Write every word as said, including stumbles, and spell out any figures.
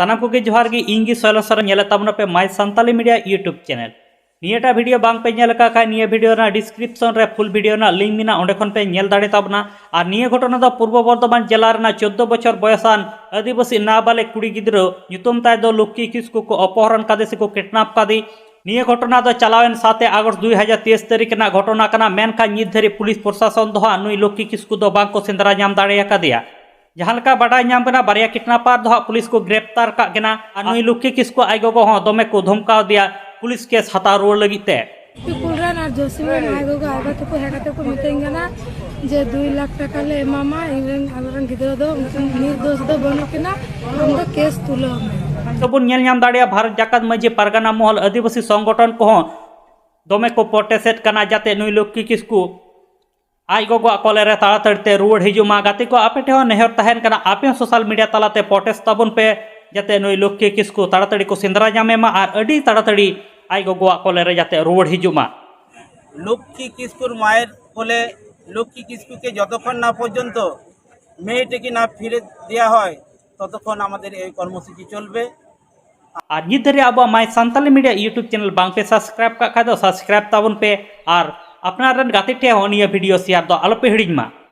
ᱥᱟᱱᱟᱢ ᱠᱚᱜᱮ ᱡᱚᱦᱟᱨ ᱜᱮ, ᱤᱧ ᱜᱮ ᱥᱚᱭᱞᱮᱥᱚᱨ, ᱧᱮᱞᱮᱫ ᱛᱟᱵᱚᱱᱟ ᱯᱮ My Santali Media YouTube channel᱾ ᱱᱤᱭᱟᱹᱴᱟᱜ ᱵᱷᱤᱰᱤᱭᱳ ᱵᱟᱝ ᱯᱮ ᱧᱮᱞ ᱟᱠᱟᱫ ᱠᱷᱟᱱ, ᱱᱤᱭᱟᱹ ᱵᱷᱤᱰᱤᱭᱳ ᱨᱮᱱᱟᱜ ᱰᱤᱥᱠᱨᱤᱯᱥᱚᱱ ᱨᱮ ᱯᱷᱩᱞ ᱵᱷᱤᱰᱤᱭᱳ ᱨᱮᱱᱟᱜ ᱞᱤᱝᱠ ᱢᱮᱱᱟᱜᱼᱟ, ᱚᱸᱰᱮ ᱠᱷᱚᱱ ᱯᱮ ᱧᱮᱞ ᱫᱟᱲᱮ ᱛᱟᱵᱚᱱᱟ᱾ ᱟᱨ ᱱᱤᱭᱟᱹ ᱜᱷᱚᱴᱚᱱᱟ ᱫᱚ ᱯᱩᱨᱵᱚ ᱵᱚᱨᱫᱷᱚᱢᱟᱱ ᱡᱮᱞᱟ ᱨᱮᱱᱟᱜ ᱪᱳᱫᱽᱫᱳ ᱵᱚᱪᱷᱚᱨ ᱵᱚᱭᱚᱥᱟᱱ ᱟᱹᱫᱤᱵᱟᱹᱥᱤ ᱱᱟᱵᱟᱞᱮᱜ ᱠᱩᱲᱤ ᱜᱤᱫᱽᱨᱟᱹ ᱧᱩᱛᱩᱢ ᱛᱟᱭ ᱫᱚ ᱞᱚᱠᱠᱷᱤ ᱠᱤᱥᱠᱩ ᱠᱚ ᱚᱯᱚᱦᱚᱨᱚᱱ ᱠᱟᱫᱮ ᱥᱮᱠᱚ ᱠᱤᱰᱱᱟᱯ ᱠᱟᱫᱮ᱾ ᱱᱤᱭᱟᱹ ᱜᱷᱚᱴᱚᱱᱟ ᱫᱚ ᱪᱟᱞᱟᱣᱮᱱ ᱥᱟᱛᱮ ᱟᱜᱚᱥᱴ ᱫᱩ ᱦᱟᱡᱟᱨ ᱛᱮᱭᱤᱥ ᱛᱟᱹᱨᱤᱠᱷ ᱨᱮᱱᱟᱜ ᱜᱷᱚᱴᱚᱱᱟ ᱠᱟᱱᱟ, ᱢᱮᱱᱠᱷᱟᱱ ᱱᱤᱛ ᱫᱷᱟᱹᱨᱤᱡ ᱯᱩᱞᱤᱥ ᱯᱨᱚᱥᱟᱥᱚᱱ ᱫᱚ ᱦᱟᱸᱜ ᱱᱩᱭ ᱞᱚᱠᱠᱷᱤ ᱠᱤᱥᱠᱩ ᱫᱚ ᱵᱟᱝ ᱠᱚ ᱥᱮᱸᱫᱽᱨᱟ ᱧᱟᱢ ᱫᱟᱲᱮ ᱟᱠᱟᱫᱮᱭᱟ᱾ ᱡᱟᱦᱟᱸ ᱞᱮᱠᱟ ᱵᱟᱰᱟᱭ ᱧᱟᱢ ᱠᱟᱱᱟ, ᱵᱟᱨᱭᱟ ᱠᱤᱰᱱᱟᱯᱟᱨ ᱫᱚ ᱦᱟᱸᱜ ᱯᱩᱞᱤᱥ ᱠᱚ ᱜᱨᱮᱯᱛᱟᱨ ᱠᱟᱜ ᱠᱤᱱᱟ᱾ ᱟᱨ ᱱᱩᱭ ᱞᱚᱠᱠᱷᱤ ᱠᱤᱥᱠᱩ ᱟᱡ ᱜᱚᱜᱚ ᱦᱚᱸ ᱫᱚᱢᱮ ᱠᱚ ᱫᱷᱚᱢᱠᱟᱣ ᱫᱮᱭᱟ ᱯᱩᱞᱤᱥ ᱠᱮᱥ ᱦᱟᱛᱟᱣ ᱨᱩᱣᱟᱹᱲ ᱞᱟᱹᱜᱤᱫ ᱛᱮ᱾ ᱯᱤᱯᱩᱞ ᱨᱮᱱ ᱟᱨ ᱡᱚᱥᱤᱢ ᱨᱮᱱ ᱟᱡ ᱜᱚᱜᱚ ᱟᱡ ᱵᱟ ᱛᱟᱠᱚ ᱦᱮᱡ ᱠᱟᱛᱮ ᱠᱚ ᱢᱤᱛᱟᱹᱧ ᱠᱟᱱᱟ ᱡᱮ ᱫᱩᱭ ᱞᱟᱠᱷ ᱴᱟᱠᱟ ᱞᱮ ᱮᱢᱟᱢᱟ, ᱤᱧ ᱨᱮᱱ ᱟᱞᱮ ᱨᱮᱱ ᱜᱤᱫᱽᱨᱟᱹ ᱫᱚ ᱩᱱᱠᱤᱱ ᱱᱤᱨᱫᱳᱥ ᱫᱚ ᱵᱟᱹᱱᱩᱜ ᱠᱤᱱᱟ, ᱟᱢ ᱫᱚ ᱠᱮᱥ ᱛᱩᱞᱟᱹᱣ ᱢᱮ᱾ ᱛᱚᱵᱚᱱ ᱧᱮᱞ ᱧᱟᱢ ᱫᱟᱲᱮᱭᱟᱜᱼᱟ, ᱵᱷᱟᱨᱚᱛ ᱡᱟᱠᱟᱛ ᱢᱟᱹᱡᱷᱤ ᱯᱟᱨᱜᱟᱱᱟ ᱢᱚᱦᱚᱞ, ᱟᱹᱫᱤᱵᱟᱹᱥᱤ ᱥᱚᱝᱜᱚᱴᱷᱚᱱ ᱠᱚᱦᱚᱸ ᱫᱚᱢᱮ ᱠᱚ ᱯᱨᱚᱴᱮᱥᱴ ᱠᱟᱱᱟ, ᱡᱟᱛᱮ ᱱᱩᱭ ᱞᱚᱠᱠᱷᱤ ᱠᱤᱥᱠᱩ ᱟᱡ ᱜᱚᱜᱚᱣᱟᱜ ᱠᱚᱞᱮ ᱨᱮ ᱛᱟᱲᱟᱛᱟᱲᱤ ᱛᱮ ᱨᱩᱣᱟᱹᱲ ᱦᱤᱡᱩᱜ ᱢᱟ᱾ ᱜᱟᱛᱮ ᱠᱚ, ᱟᱯᱮ ᱴᱷᱮᱱ ᱦᱚᱸ ᱱᱮᱦᱚᱨ ᱛᱟᱦᱮᱱ ᱠᱟᱱᱟ, ᱟᱯᱮ ᱦᱚᱸ ᱥᱳᱥᱟᱞ ᱢᱤᱰᱤᱭᱟ ᱛᱟᱞᱟᱛᱮ ᱯᱨᱚᱴᱮᱥᱴ ᱛᱟᱵᱚᱱ ᱯᱮ, ᱡᱟᱛᱮ ᱱᱩᱭ ᱞᱚᱠᱠᱷᱤ ᱠᱤᱥᱠᱩ ᱛᱟᱲᱟᱛᱟᱲᱤ ᱠᱚ ᱥᱮᱸᱫᱽᱨᱟ ᱧᱟᱢᱮ ᱢᱟ ᱟᱨ ᱟᱹᱰᱤ ᱛᱟᱲᱟᱛᱟᱲᱤ ᱟᱡ ᱜᱚᱜᱚᱣᱟᱜ ᱠᱚᱞᱮ ᱨᱮ ᱡᱟᱛᱮ ᱨᱩᱣᱟᱹᱲ ᱦᱤᱡᱩᱜ ᱢᱟ᱾ লক্ষ্মী কিস্কুর মায়ের কোলে লক্ষ্মী কিস্কুকে যতক্ষণ না পর্যন্ত মেয়েটিকে না ফিরে দেওয়া হয়, ততক্ষণ আমাদের এই কর্মসূচি চলবে। ᱟᱨ ᱱᱤᱛ ᱫᱷᱟᱹᱨᱤᱡ ᱟᱵᱚᱣᱟᱜ My Santali Media YouTube channel ᱵᱟᱝ ᱯᱮ ᱥᱟᱵᱥᱠᱨᱟᱭᱤᱵ ᱠᱟᱜ ᱠᱷᱟᱡ ᱫᱚ ᱥᱟᱵᱥᱠᱨᱟᱭᱤᱵ ᱛᱟᱵᱚᱱ ᱯᱮ ᱟᱨ ᱟᱯᱱᱟᱨ ᱨᱮᱱ ᱜᱟᱛᱮ ᱴᱷᱮᱱ ᱦᱚᱸ ᱱᱤᱭᱟᱹ ᱵᱷᱤᱰᱤᱭᱳ ᱥᱮᱭᱟᱨ ᱫᱚ ᱟᱞᱚ ᱯᱮ ᱦᱤᱲᱤᱧ ᱢᱟ᱾